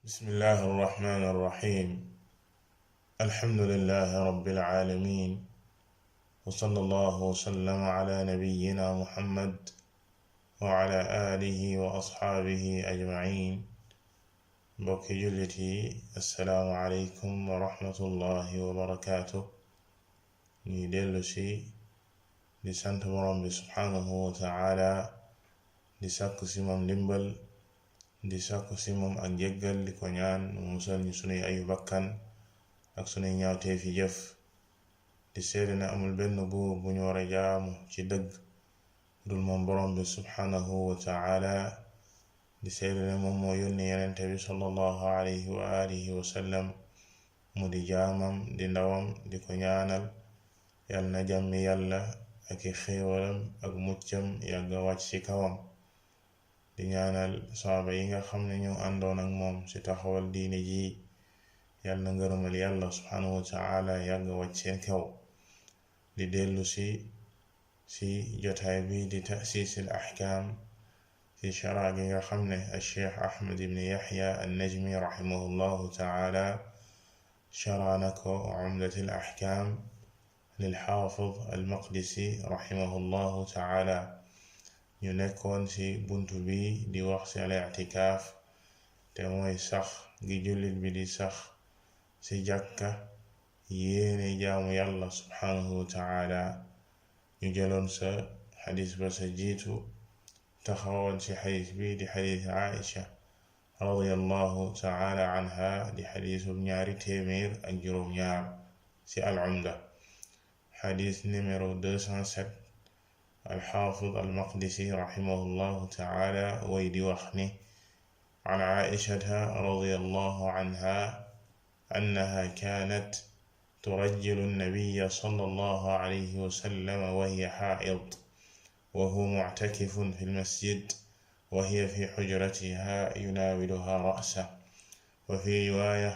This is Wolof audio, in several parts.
بسم الله الرحمن الرحيم. الحمد لله رب العالمين، وصلى الله وسلم على نبينا محمد وعلى آله وأصحابه أجمعين. بوكي جلتي، السلام عليكم ورحمة الله وبركاته. ندلسي لسانت مرام سبحانه وتعالى لساكو سمم لمبل di sàkku si moom ak jéggal di ko ñaan mu musal ñu sunuy ayu bakkan ak sunuy ñaawtee fi jëf di seede ne amul benn buur bu ñu war a jaamu ci dëgg dul moom borom bi subhanahu wa ta'ala. di seede ne moom moo yónni yenente bi sallallahu alayhi wa alihi wa sallam mu di jaamam di ndawam di ko ñaanal yal na jàmmi yàlla ak i xéewalam ak muccam yàgga wàcc ci kawam. di ñaanal saaba yi nga xam ne ñu àndoon ak moom ci taxawal diine ji yal na ngërëmal yàlla subhanahu wa ta'ala yàgg wàcc seen kaw. di dellu si jotaay bi di ta'sis al ahkam ci shara gi nga xam ne al cheikh ahmad ibn yahya an najmi rahimahullahu ta'ala shara na ko umdat al ahkam lil hafiz al maqdisi rahimahullahu ta'ala. ñu nekkoon ci buntu bi di wax ci al i'tikaaf te mooy sax gi jullit bi di sax ci jàkka yéene jaamu yàlla subhanahu wa ta'ala. ñu jëloon sa xadis ba sa jiitu taxawoon ci xadis bi di xadis Aisha radiyallahu ta'ala anha di xadisu ñaari téeméer ak juróom ñaar ci al umda. xadis numéro 207 الحافظ المقدسي رحمه الله تعالى ويدي وخني عن عائشة رضي الله عنها أنها كانت ترجل النبي صلى الله عليه وسلم وهي حائض وهو معتكف في المسجد وهي في حجرتها يناولها رأسه. وفي رواية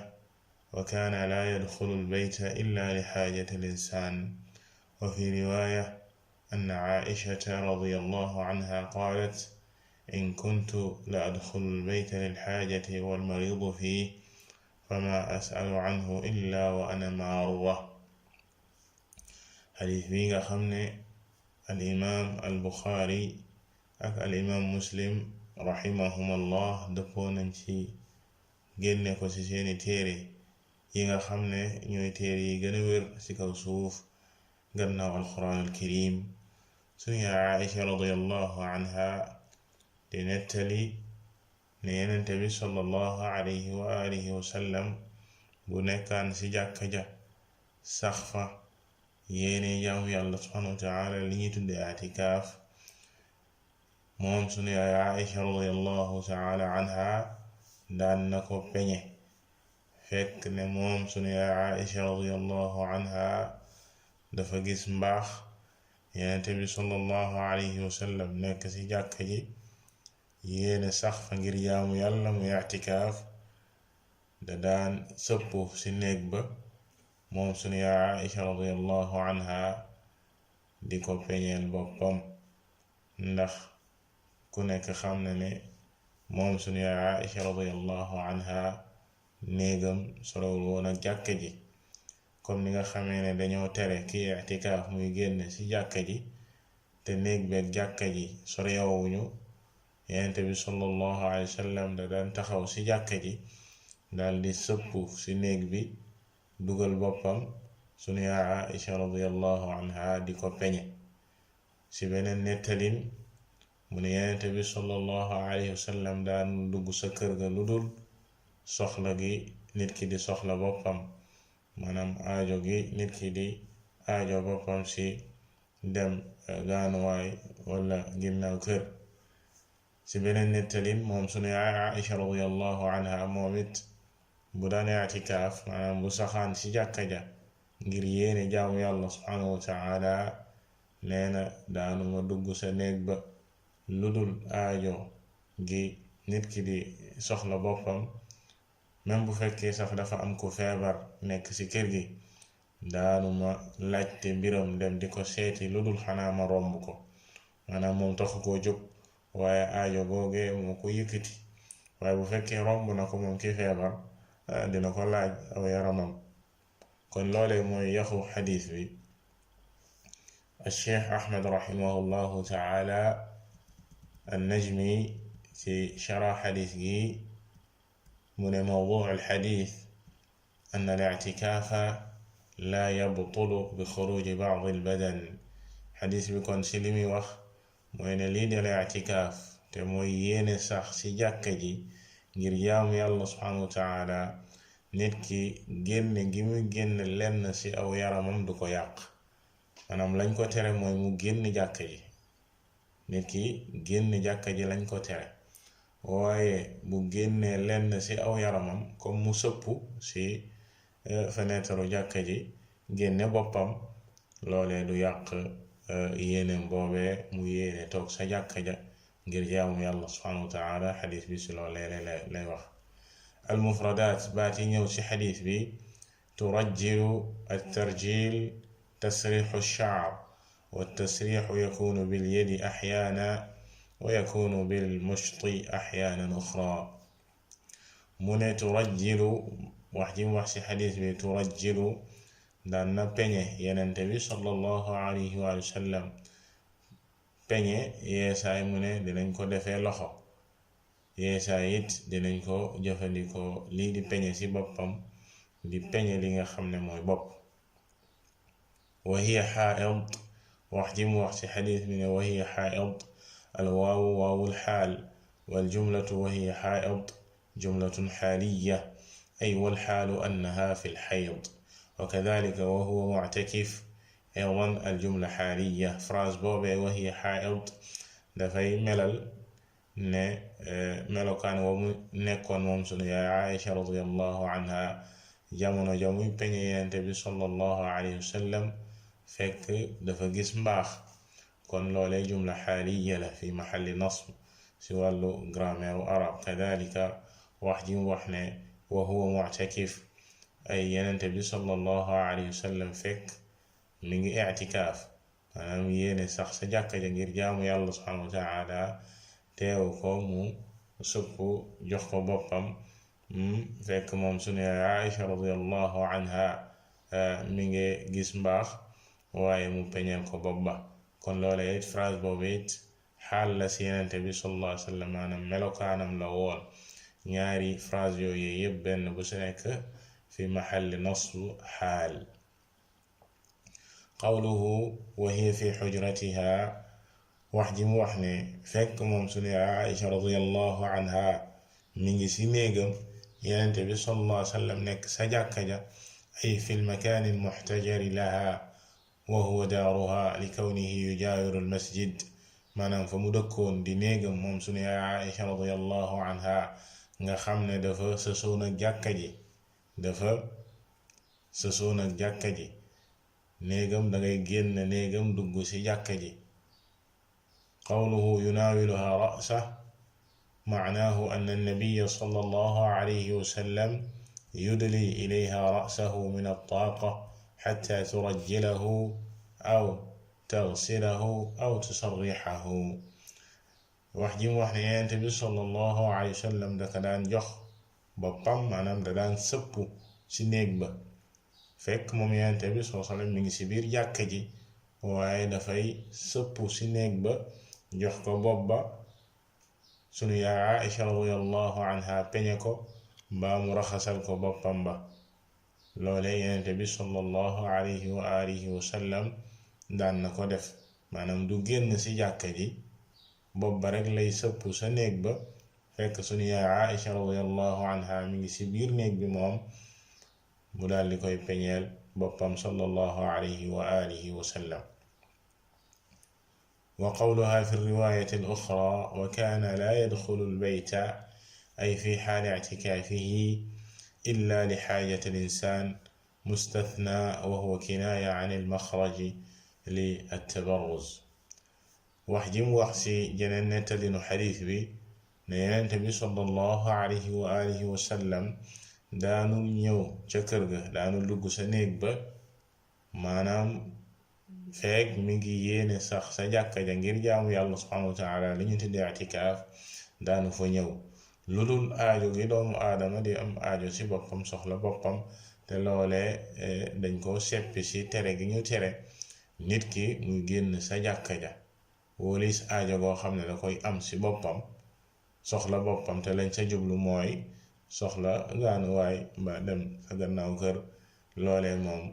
وكان لا يدخل البيت إلا لحاجة الإنسان. وفي رواية أن عائشة رضي الله عنها قالت إن كنت لأدخل البيت للحاجة والمريض فيه فما أسأل عنه إلا وأنا مارة. حديث بيغا خمني الإمام البخاري أك الإمام مسلم رحمهم الله دفونا نشي génne ko ci seeni téere yi nga xam ne ñooy téere yi gën a wér ci kaw suuf gannaaw alquran alkarim. suñu Aisha radiyallahu anha di nettali ne yenente bi sallallahu alayhi wa alihi wa sallam bu nekkaan ci jàkka ja sax fa yéene jaamu yàlla subhanahu wa ta'ala li ñuy tudde i'tikaaf moom suñu Aisha radiyallahu ta'ala anha daan na ko peñe fekk ne moom suñu Aisha radiyallahu anha dafa gis mbaax yenente bi sallallahu alayhi wa sallam nekk ci jàkka ji yéene sax fa ngir jaamu yàlla mu i'tikaaf da daan sëpp ci néeg ba moom sunu yaa Aisha radiyallahu anha di ko peñeel boppam ndax ku nekk xam na ne moom sunu yaa Aisha radiyallahu anha néegam sorowul woon ak jàkka ji comme ni nga xamee ne dañoo tere ki i'tikaaf muy génn ci jàkka ji te néeg beeg jàkka ji sorewuñu. yenente bi sallallahu alayhi wa sallam da daan taxaw ci jàkka ji dal di sëpp ci néeg bi dugal boppam sunu yaa Aisha radiyallahu anha di ko peñe. ci beneen nettalin mu ne yenente bi sallallahu alayhi wa sallam daan dugg sa kër ga lu dul soxla gi nit ki di soxla boppam maanaam aajo gi nit ki di aajo boppam ci dem gaanuwaay wala ginnaaw kër. ci beneen nettalin moom sunu Aisha radiyallahu anha moom it bu daan i'tikaaf maanaam bu saxaan ci jàkka ja ngir yéene jaamu yàlla subhanahu wa ta'ala nee na daanuma dugg sa néeg ba lu dul aajo gi nit ki di soxla boppam même bu fekkee sax dafa am ku feebar nekk ci kër gi daanuma laajte mbiram dem di ko seeti lu dul xanaa ma romb ko maanaam moom taxu koo jóg waaye aajo googee moo ko yëkkati waaye bu fekkee romb na ko moom ki feebar dina ko laaj aw yaramam. kon loolee mooy yaxu xadiis bi. الشيخ أحمد رحمه الله تعالى النجمي في شرح حديثه من موضوع الحديث أن الاعتكاف لا يبطل بخروج بعض البدن. حديث بكون سلمي وخ موين ليد الاعتكاف تموين سخ سجاكجي ngir jaamu yàlla subhanahu wa taala nit ki génn gi mu génn lenn ci aw yaramam du ko yàq. maanaam lañ ko tere mooy mu génn jàkka ji, nit ki génn jàkka ji lañ ko tere, waaye bu génnee lenn ci aw yaramam comme mu sëppu ci fenêtre jàkka ji génne boppam, loolee du yàq yéeneem boobee mu yéene toog sa jàkka ja ngir jaamu yàlla subhanahu wa taala. xadis bi ci loolee lay wax. almufradaat baat yi ñëw ci xadis bi: turajjilu attarjil tasrixu sha'r, والتسريح يكون باليد أحيانا ويكون بالمشط أحيانا أخرى. من ترجل وحجم وحسي حديث بي ترجل دان بني ينتبي صلى الله عليه وسلم peñe yeesaay mu ne dinañ ko defee loxo, yeesaay it dinañ ko jëfandikoo lii di peñe ci boppam, di peñe li nga xam ne mooy bopp. wa hiya xaaid wax ji mu wax ci xadiis bi ne wa hiya xaaid alwaawu waawul xaal waljumlatu wa hiya xaaid jumlatun xaaliya ay walxaalu annaha fi lxayd wa kadalika wa huwa muctakif أيضا الجملة حالية. phrase بوبي وهي حائض dafay melal ne melokaan wa mu nekkoon moom sunu yaay Aïcha radiyallahu anha jamono ja muy peñe Yonent bi sallallahu alayhi wa sallam fekk dafa gis mbaax. kon loolee jumla xaaliya la fi maxalli nasb si wàllu grammaire arab. kadalika wax ji mu wax ne wa huwa muctakif ay Yonent bi sallallahu alayhi wa sallam fekk mi ngi i'tikaaf, maanaam yéene sax sa jàkka ja ngir jaamu yàlla subhanahu wa taala, teew ko mu sëpp jox ko boppam fekk moom sunu yaay Aïcha radiyallahu anha mi ngi gis mbaax waaye mu peñeel ko bopp ba. kon loolee it phrase boobu it xaal la si Yonent bi sallallahu alayhi wa sallam, maanaam melokaanam la woon. ñaari phrase yooyu yëpp benn bu si nekk fi maxalli nasb xaal. qawluhu wa hiya fi xujratiha wax ji mu wax ne fekk moom sunu Aïcha radiyallahu anha mi ngi ci néegam Yonent bi sallallahu alayhi wa sallam nekk sa jàkka ja, ay fi lmakaani almuxtajari laha wa huwa daaruha li kawnihi yujaawiru almasjid, maanaam fa mu dëkkoon di néegam moom sunu Aïcha radiyallahu anha nga xam ne dafa sësoon ak jàkka ji, dafa sësoon ak jàkka ji. néegam dangay génn néegam dugg ci jàkka ji. qawluhu yunaawiluha ra'sa معناه أن النبي صلى الله عليه وسلم يدلي إليها رأسه من الطاقة حتى ترجله أو تغسله أو تسرحه. wax ji mu wax ne Yonent bi sallallahu alayhi wa sallam daka daan jox boppam, maanaam da daan sëpp ci néeg ba fekk moom Yonent bi sallallahu alayhi wa sallam mi ngi ci biir jàkka ji, waaye dafay sëpp ci néeg ba jox ko bopp ba. sunu yaay Aïcha radiyallahu anha peñe ko mbaa mu raxasal ko boppam ba. loolee Yonent bi sallallahu alayhi wa alihi wa sallam daan na ko def, maanaam du génn ci jàkka ji bopp ba rek lay sëpp sa néeg ba fekk sunu yaay Aïcha radiyallahu anha mi ngi ci biir néeg bi moom mu daal di koy peñeel boppam sallallahu alayhi wa alihi wa sallam. وقولها في الرواية الأخرى وكان لا يدخل البيت أي في حال اعتكافه إلا لحاجة الإنسان مستثنى وهو كناية عن المخرج للتبرز. وحجم وحسي جننة لنو حديث بي نيانت بي صلى الله عليه وآله وسلم دانو نيو جكرغ دانو لغو سنيك با مانام fekk mi ngi yéene sax sa jàkka ja ngir jaamu yàlla subhanahu wa taala li ñu tuddee i'tikaaf daanu fa ñëw. lu dul aajo gi doomu aadama di am aajo ci boppam soxla boppam te loolee dañ ko seppi ci tere gi ñu tere nit ki muy génn sa jàkka ja wóolis aajo goo xam ne da koy am ci boppam soxla boppam te lañ sa jublu mooy soxla gaanuwaay ba dem sa gannaaw kër loolee moom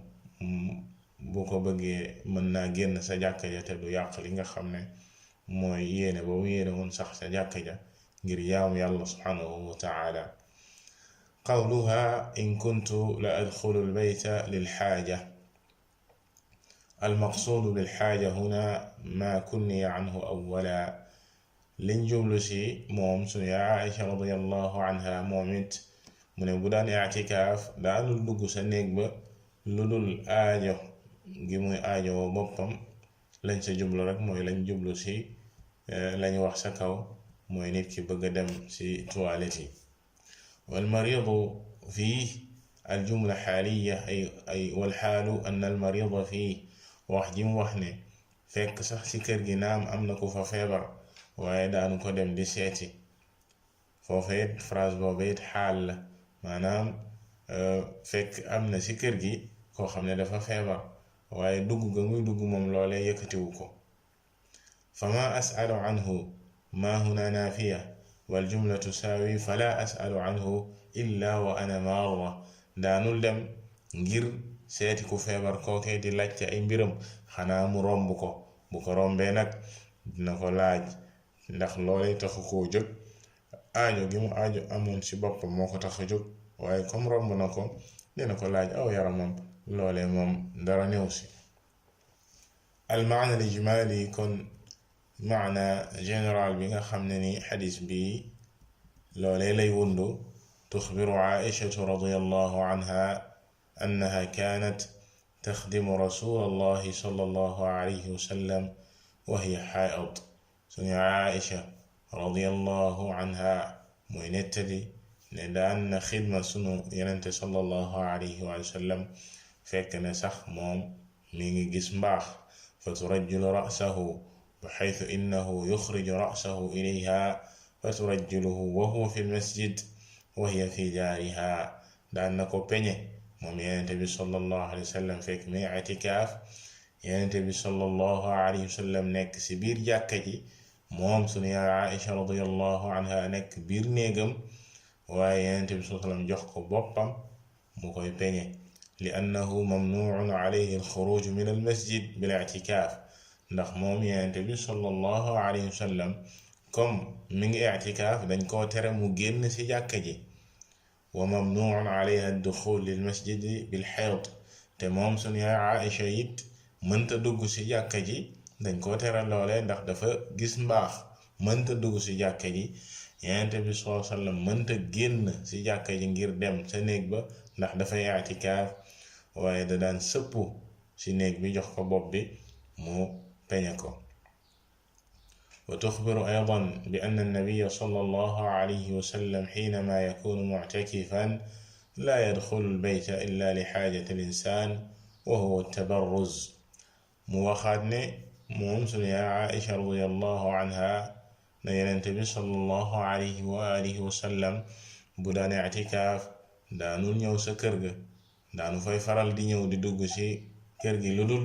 bu ko bëggee mën naa génn sa jàkka ja te du yàq li nga xam ne mooy yéene boobu yéene woon sax sa jàkka ja ngir yaamu yàlla subhanahu wa taala qawluha in kuntu la adxulu albayta lilxaaja almaqsuudu bilxaaja huna ma kunniya anhu awwala liñ jublu si moom suñu yaa Aïcha radiyallahu anha moom it mu ne bu daan i'tikaaf daanul dugg sa néeg ba lu dul aajo gi muy aajo boppam lañ sa jublu rek mooy lañ jublu si lañ wax sa kaw mooy nit ki bëgg a dem ci toilette yi wal maridu fii al jumla xaaliya ay wal xaalu anna al marida fii wax ji mu wax ne fekk sax ci kër gi naam am na ku fa feebar waaye daanu ko dem di seeti foofu it phrase boobu it xaal la maanaam fekk am na ci kër gi koo xam ne dafa feebar waaye dugg ga muy dugg moom loolee yëkkatiwu ko fama as'alu anhu ma huna naafiya wal jumla tusaawi fala as'alu anhu illa wa ana marra daanul dem ngir seeti ku feebar kookee di laajte ay mbiram xanaa mu romb ko bu ko rombee nag dina ko laaj ndax loolee taxu koo jóg aajo gi mu aajo amoon ci boppam moo ko tax a jóg waaye comme romb na ko dina ko laaj aw yaramam loolee moom dara néew si al maana al ijmaali kon maana général bi nga xam ne ni xadis bi loolee lay wundu tuxbiru Aïchatu radiyallahu anha annaha kaanat taxdimu rasulallahi sallallahu alayhi wa sallam wa hiya xaa'id suñu Aïcha radiyallahu anha mooy nettali ne daan na xidma sunu yenente sallallahu alayhi wa sallam fekk ne sax moom mi ngi gis mbaax fa turajjilu ra'sahu بحيث إنه يخرج رأسه إليها فترجله وهو في المسجد وهي في دارها daan na ko peñe moom Yonent bi sallallahu alayhi wa sallam fekk muy i'tikaaf Yonent bi sallallahu alayhi wa sallam nekk ci biir jàkka ji moom sunu yaay Aïcha radiyallahu anha nekk biir néegam waaye Yonent bi sallallahu alayhi wa sallam jox ko boppam mu koy peñe li annahu mamnuun alayhi alxuruj min almasjid bil i'tikaaf ndax moom Yonent bi sallallahu alayhi wa sallam comme mi ngi i'tikaaf dañ koo tere mu génn ci jàkka ji wa mamnuun alayha ad-duxul lil masjidi bil hayd te moom sunu yaay Aïcha it mënta dugg ci jàkka ji dañ koo tere loole ndax dafa gis mbaax mënta dugg ci jàkka ji Yonent bi sallallahu alayhi wa sallam mënta génn ci jàkka ji ngir dem sa néeg ba ndax dafay i'tikaaf waaye da daan sëppu ci néeg bi jox ko bopp bi mu peñe ko wa tuxbiru aydan bi anna an-nabiyya sallallahu alayhi wa sallam xiinama yakunu mu'takifan laa yadxulu al-bayta illa li xaajati al-insaan wa huwa at-tabarruz mu waxaat ne moom sunu yaay Aïcha radiyallahu anha na Yonent bi sallallahu alayhi wa alihi wa sallam bu daan i'tikaaf daanul ñëw sa kër ga daanu fay faral di ñëw di dugg ci kër gi lu dul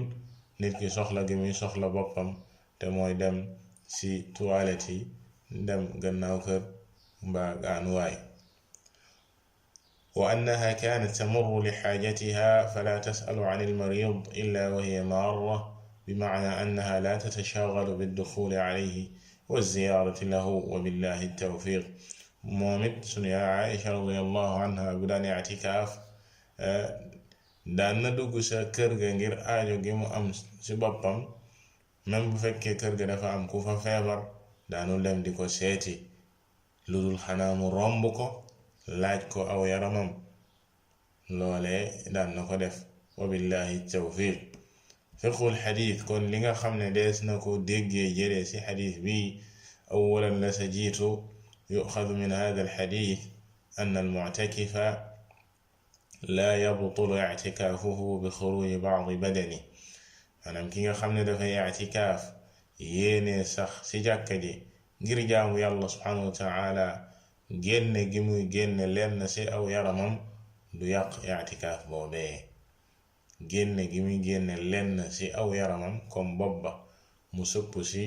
nit ki soxla gi muy soxla boppam te mooy dem ci toilette yi dem gannaaw kër mbaa gaanuwaay wa annaha kaanat tamurru li xaajatiha fala tasalu an almarid illa wa hiya marra bimacna annaha la tatashagalu bidduxuli alayhi wa ziyarati lahu wa billahi tawfiq moom it sunu yaay Aïcha radiyallahu anha bu daan i'tikaaf daan na dugg sa kër ga ngir aajo gi mu am ci boppam même bu fekkee kër ga dafa am ku fa feebar daanul dem di ko seeti lu dul xanaa mu romb ko laaj ko aw yaramam loolee daan na ko def wa billahi tawfiq fiqhul xadiis kon li nga xam ne dees na ko déggee jëlee ci xadiis bi awalan la sa jiitu yuxadu min hada alxadiis an almuctakifa laa yabtulu i'tikaafuhu bi xuruuji ba'di badani maanaam ki nga xam ne dafay i'tikaaf yéene sax ci jàkka ji ngir jaamu yàlla subhanahu wa ta'ala génne gi muy génne lenn ci aw yaramam du yàq i'tikaaf boobee. génne gi muy génne lenn ci aw yaramam comme bopp ba mu sëpp ci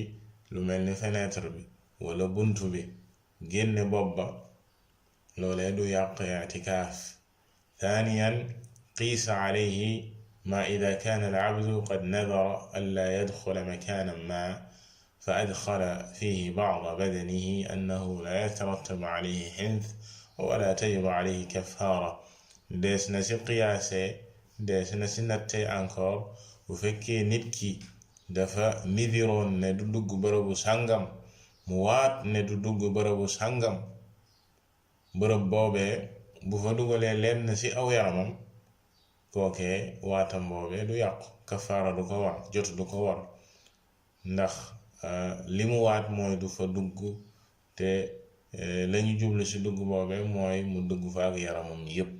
lu mel ni fenêtre bi wala buntu bi, génne bopp ba loolee du yàq i'tikaaf. ثانيا قيس عليه ما إذا كان العبد قد نذر ألا يدخل مكانا ما فأدخل فيه بعض بدنه أنه لا يترتب عليه حنث ولا تجب عليه كفارة. dees na ci qiyaase, dees na ci natte encore bu fekkee nit ki dafa nidiroon ne du dugg bërëbu sàngam, mu waat ne du dugg bërëbu sàngam, bërëb boobee bu fa dugalee lenn ci aw yaramam, kookee waatam boobee du yàqu, kafaara du ko war, jot du ko war, ndax li mu waat mooy du fa dugg, te lañu jublu ci dugg boobee mooy mu dugg fa ak yaramam yépp.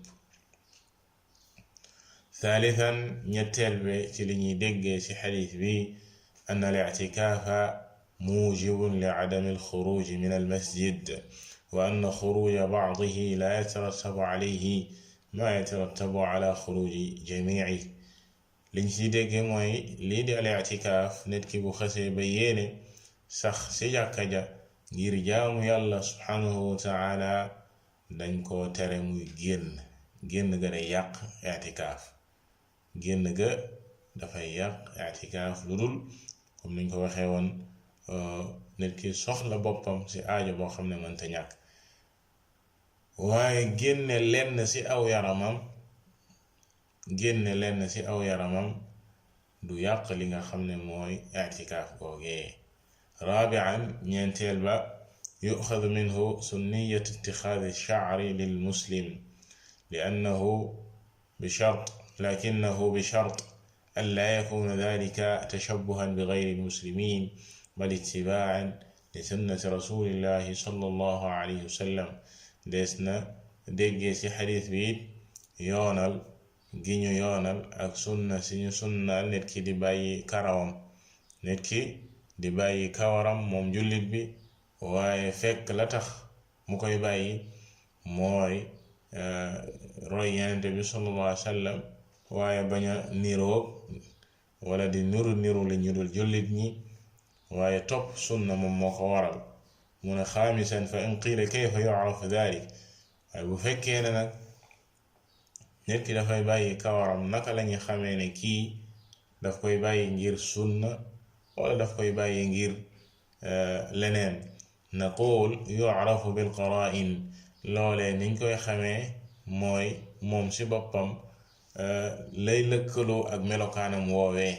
ثالثا ñetteel be ci li ñuy déggee ci xadiis bi أن الاعتكاف موجب لعدم الخروج من المسجد وأن خروج بعضه لا يترتب عليه ما يترتب على خروج جميعه. liñ ci déggee mooy lii di al-i'tikaaf nit ki bu xasee ba yéene sax ci jàkka ja ngir jaamu yàlla subhanahu wa ta'ala, dañ koo tere muy génn ga day yàq i'tikaaf, génn ga dafay yàq i'tikaaf lu dul comme niñ ko waxee woon nit ki soxla boppam ci aajo boo xam ne mënta ñàkk. waaye génne lenn ci aw yaramam du yàq li nga xam ne mooy i'tikaaf googee. raabi'an ñeenteel ba yu'xadu minhu sunniyatu ittixaadi ash-sha'ri lil muslim لكنه بشرط ألا يكون ذلك تشبها بغير المسلمين بل اتباعا لسنة رسول الله صلى الله عليه وسلم. dees na déggee ci xadiis bi yoonal gi ñu yoonal ak sunna si ñu sunnaal nit ki di bàyyi karawam, nit ki di bàyyi kawaram moom jullit bi, waaye fekk la tax mu koy bàyyi mooy roy Yonent bi sallallahu alayhi wa sallam, waaye bañ a niroog wala di niru li ñu dul jullit ñi, waaye topp sunna moom moo ko waral. mu ne xaamisan fa in qiila kayfa yu'rafu dhalik, waaye bu fekkee ne nag nit ki dafay bàyyi kawaram, naka lañuy xamee ne kii daf koy bàyyi ngir sunna wala daf koy bàyyi ngir leneen. naqul yu'rafu bil qara'in, loolee niñ koy xamee mooy moom ci boppam lay lëkkaloo ak melokaanam woowee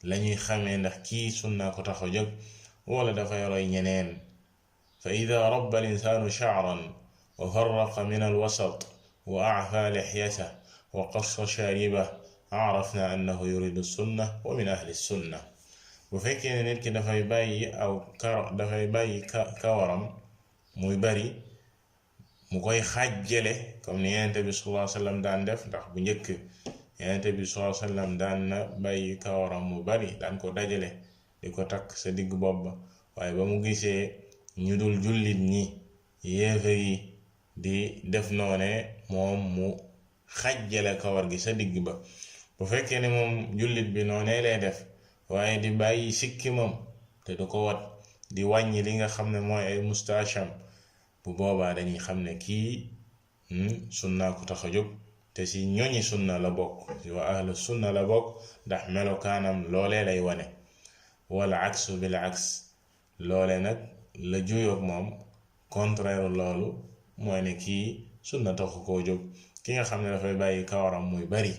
lañuy xamee ndax kii sunna ko tax a jóg wala dafay roy ñeneen. fa ida rabba al insaanu sha'ran wa farraqa min al wasat wa a'fa lihyatah wa qassa shaaribah arafna annahu yuridu sunna wa min ahli sunna. bu fekkee ne nit ki dafay bàyyi kawaram muy bari, mu koy xàjjale comme ni Yonent bi sallallahu alayhi wa sallam daan def, ndax bu njëkk Yonent bi sallallahu alayhi wa sallam daan na bàyyi kawaram mu bari, daan ko dajale di ko takk sa digg bopp ba, waaye ba mu gisee ñu dul jullit ñi yéefar yi di def noone, moom mu xàjjale kawar gi sa digg ba. bu fekkee ne moom jullit bi noonee lay def, waaye di bàyyi sikkimam te du ko wat, di wàññi li nga xam ne mooy ay mustaasham, bu boobaa dañuy xam ne kii sunna ko tax a jóg, te ci ñoñi sunna la bokk, ci waa ahlu sunna la bokk, ndax melokaanam loolee lay wane. wala aksu bil aks, loole nag la juyoog moom, contraire loolu mooy ne kii sunna taxu koo jóg. ki nga xam ne dafay bàyyi kawaram muy bari,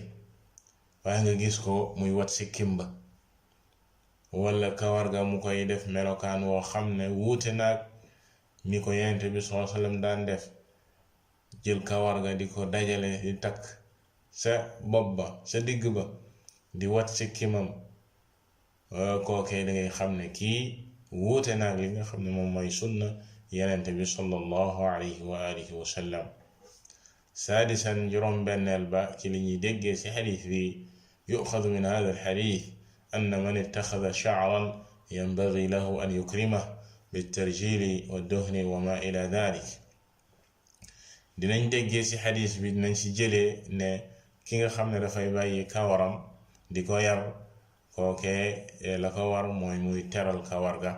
waaye nga gis ko muy wat sikkim ba wala kawar ga mu koy def melokaan woo xam ne wuute naag ni ko Yonent bi sallallahu alayhi wa sallam daan def, jël kawar ga di ko dajale di takk sa bopp ba sa digg ba, di wat sikkimam, kookee da ngay xam ne kii wuute naag li nga xam ne moom mooy sunna Yonent bi sallallahu alayhi wa alihi wa sallam. saadisan juróom benneel ba ci li ñuy déggee ci xadiis bi yu'xadu min hada al xadiis anna man ittaxada sha'ran yanbaghi lahu an yukrimahu بالترجيل والدهن وما إلى ذلك. dinañ déggee ci xadiis bi dinañ ci jëlee ne ki nga xam ne dafay bàyyi kawaram di ko yar kookee la ko war mooy muy teral kawar ga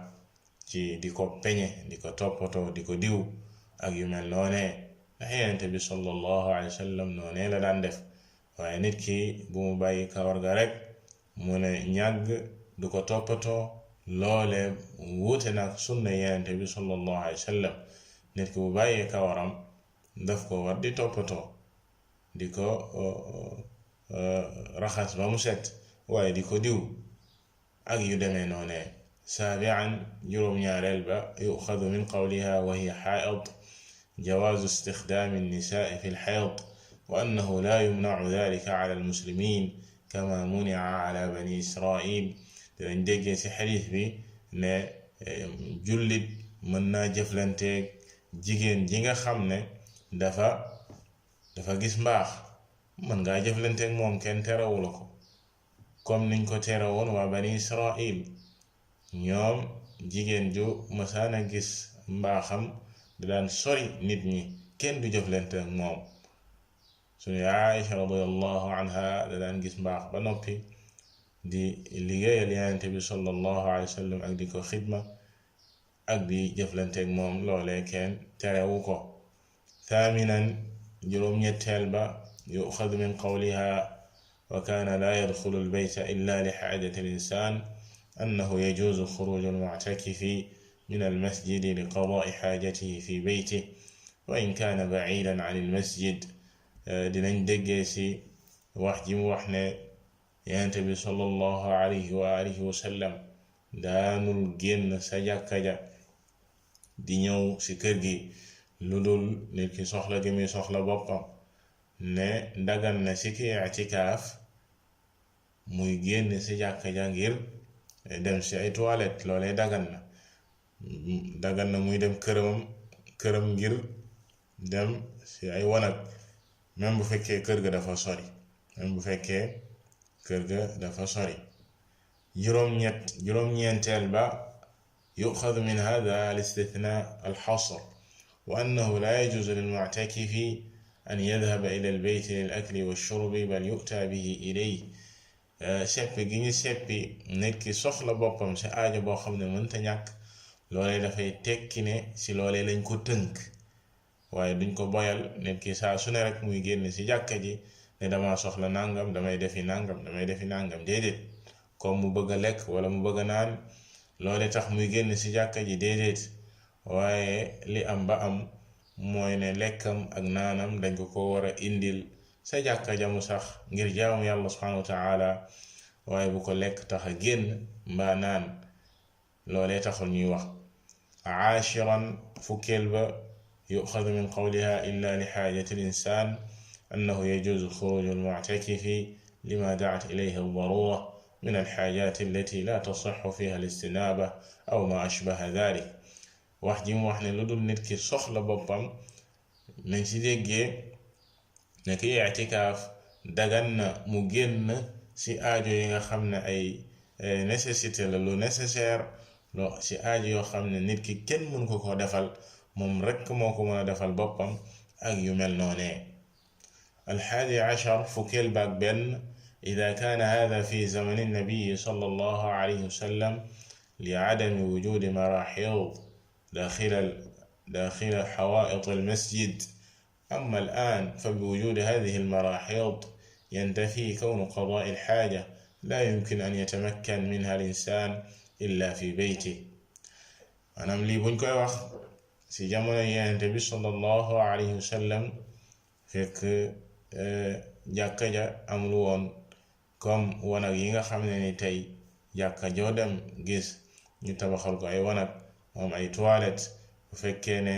ci di ko peñe di ko toppatoo di ko diw ak yu mel noonee ndax Yonent bi sallallahu alayhi wa sallam noonee la daan def waaye nit ki bu mu bàyyi kawar ga rek mu ne ñàgg du ko toppatoo loole wuute nag sunna Yonent bi sallallahu alayhi wa sallam nit ki bu bàyyee kawaram daf ko war di toppatoo di ko raxas ba mu set waaye di ko diw ak yu demee noonee saabian juróom-ñaareel ba yuxadu min qawliha wa hiya xaaid jawaazu istixdaami nnisaai fi lxayd wa annahu laa yumnacu dalika ala almuslimin kama munica ala bani israil dinañ déggee ci xadiis bi ne jullit mën naa jëflanteeg jigéen ji nga xam ne dafa gis mbaax mën ngaa jëflanteeg moom kenn terewu la ko comme niñ ko tere woon waa bani israil ñoom jigéen ju masaana gis mbaaxam da daan sori nit ñi kenn du jëflanteeg moom suñu Aïcha radiyallahu anha da daan gis mbaax ba noppi di liggéeyal Yonent bi sallallahu alayhi wa sallam ak di ko xidma ak di jëflanteeg moom loolee kenn terewu ko thaminan juróom-ñetteel ba yuxadu min qawliha wa kaana laa yadxulu albayta illa li xaajati alinsaan annahu yajuuzu xuruuju almuctakifi min almasjidi li qadaai xaajatihi fi beytihi wa in kaana baciidan an almasjid dinañ déggee ci wax ji mu wax ne Yonent bi sallallahu alayhi wa alihi wa sallam daanul génn sa jàkka ja di ñëw ci kër gi lu dul nit ki soxla gi muy soxla boppam ne dagan na ci ki i'tikaaf muy génn ci jàkka ja ngir dem ci ay toilette loolee dagan na muy dem këram ngir dem ci ay wanag même bu fekkee kër ga dafa sori juróom-ñeenteel ba yuxadu min hada al istithnaa al xasr wa annahu laa yajuuzu lil muctakifi an yadhaba ila al bayt lil akli wa shurbi bal yu'taa bihi ilayhi seppi gi ñu seppi nit ki soxla boppam ci aajo boo xam ne mënta ñàkk loolee dafay tekki ne ci loolee lañ ko tënk waaye duñ ko boyal nit ki saa su ne rek muy génn ci jàkka ji ne dama soxla nangam damay defi nangam déedéet comme mu bëgg a lekk wala mu bëgg a naan loole tax muy génn ci jàkka ji déedéet waaye li am ba am mooy ne lekkam ak naanam dañ ko war a indil sa jàkka jamu sax ngir jaamu yàlla subhanahu wa taala waaye bu ko lekk tax a génn mbaa naan loolee taxul ñuy wax aashiran fukkeel ba yuxadu min qawliha illa li xaajati l insaan annahu yajuuzu xuruju almuctakifi lima dacat ilayhi aldarura min alxaajaat allati la tasixu fiha alistinaaba aw ma ashbaha dalik wax ji mu wax ne lu dul nit ki soxla boppam nañ ci déggee ne ki i'tikaaf dagan na mu génn ci aajo yi nga xam ne ay nécessité la lu nécessaire ci aajo yoo xam ne nit ki kenn mën ko defal moom rekk moo ko mën a defal boppam ak yu mel noonee alxaadi ashar fukkeel baak benn ida kaana hada fi zamani nabiyi sallallahu alayhi wa sallam li adami wujudi maraxid daaxila xawaa'it almasjid أما الآن فبوجود هذه المراحيض ينتفي كون قضاء الحاجة لا يمكن أن يتمكن منها الإنسان إلا في بيته maanaam lii buñ koy wax ci jamono Yonent bi sallallahu alayhi wa sallam fekk jàkka ja amul woon comme wanag yi nga xam ne ni tey jàkka joo dem gis ñu tabaxal ko ay wanag moom ay toilette bu fekkee ne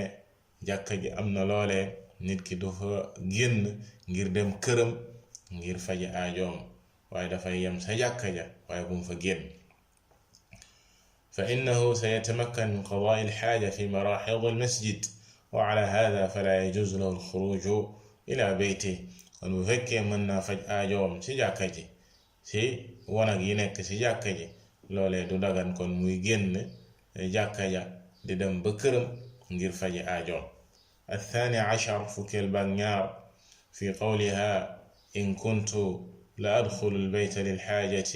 jàkka ji am na loolee nit ki du fa génn ngir dem këram ngir faji aajoom waaye dafay yem sa jàkka ja waaye bu mu fa génn fa innahu sayatamakkan min qadaa'i al-haaja fi maraaxid al-masjid wa ala haaza falaa yajuuzu lahu al-xuruuju ilaa baytihi kon bu fekkee mën naa faj aajoom ci jàkka ji ci wanag yi nekk ci jàkka ji loolee du dagan kon muy génn jàkka ja di dem ba këram ngir faji aajoom الثاني عشر فكي البنيار في قولها إن كنت لأدخل البيت للحاجة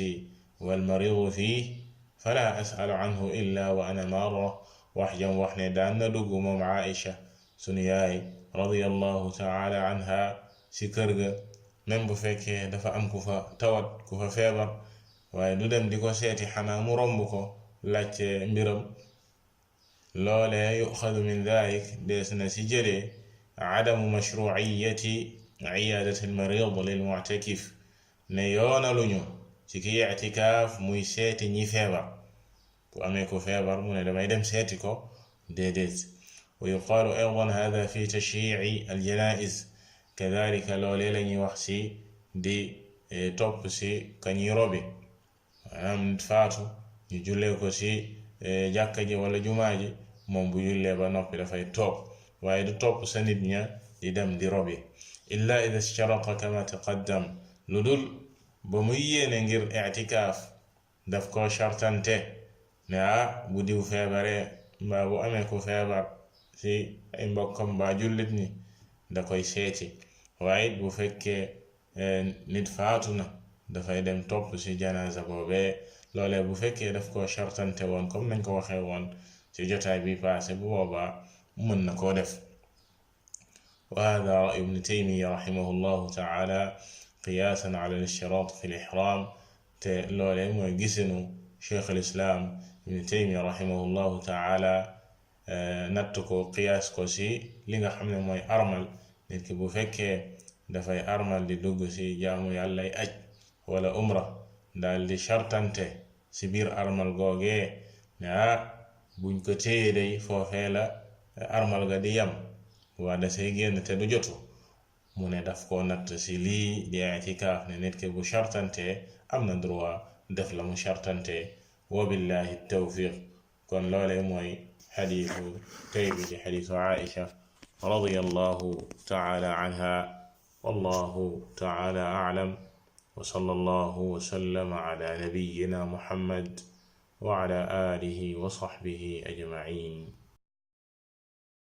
والمريض فيه فلا أسأل عنه إلا وأنا مارة وحجا وحنا دان ندق مع عائشة سنياي رضي الله تعالى عنها سكرغ من بفك دفع أم كفا تود كفا فيبر ويدودم ديكو سيتي حنا مرمبكو لاتش مبرم لولا يؤخذ من ذلك ديسنا سجري عدم مشروعية عيادة المريض للمعتكف نيون لنيو سكي اعتكاف موي سيتي ني فيبر وأميكو فيبر من لما يدم سيتيكو ديديت. ويقال أيضا هذا في تشييع الجنائز كذلك لو ليلني وحسي دي توب سي كنيروبي أنا فاتو يجوليكو سي جاكاجي ولا جماجي moom bu jullee ba noppi dafay toog waaye du topp sa nit ña di dem di robi illa ida ishtarata kama taqaddam lu dul ba muy yéene ngir i'tikaaf daf ko shartante ne bu diw feebaree mbaa bu amee ku feebar ci ay mbokkam mbaa jullit ñi da koy seeti waaye bu fekkee nit faatu na dafay dem topp ci janaasa boobee loolee bu fekkee daf ko shartante woon comme nañ ko waxee woon ci jotaay bi passé bu boobaa mën na koo def. وهذا رأي ابن تيمية رحمه الله تعالى قياسا على الاشتراط في الإحرام لولي موي جسنو شيخ الإسلام ابن تيمية رحمه الله تعالى نتكو قياس كوسي ليغا خامني موي أرمل نيت كي بو فكee dafay armal di dugg ci jaamu yàlla aj wala umra dal di shartante ci biir armal googee ne buñ ko téye day foofee la armal ga di yam waa da say génn te du jotu mu ne daf koo natt ci lii di i'tikaaf ne nit ke bu shartante am na droit def la mu shartante wa billahi tawfiq kon loole mooy xadiisu tey bi di xadiisu Aïcha radiyallahu taala anha wallahu taala a'lam wa sallallahu wa sallama ala nabiyyina Muhammad وعلى آله وصحبه أجمعين.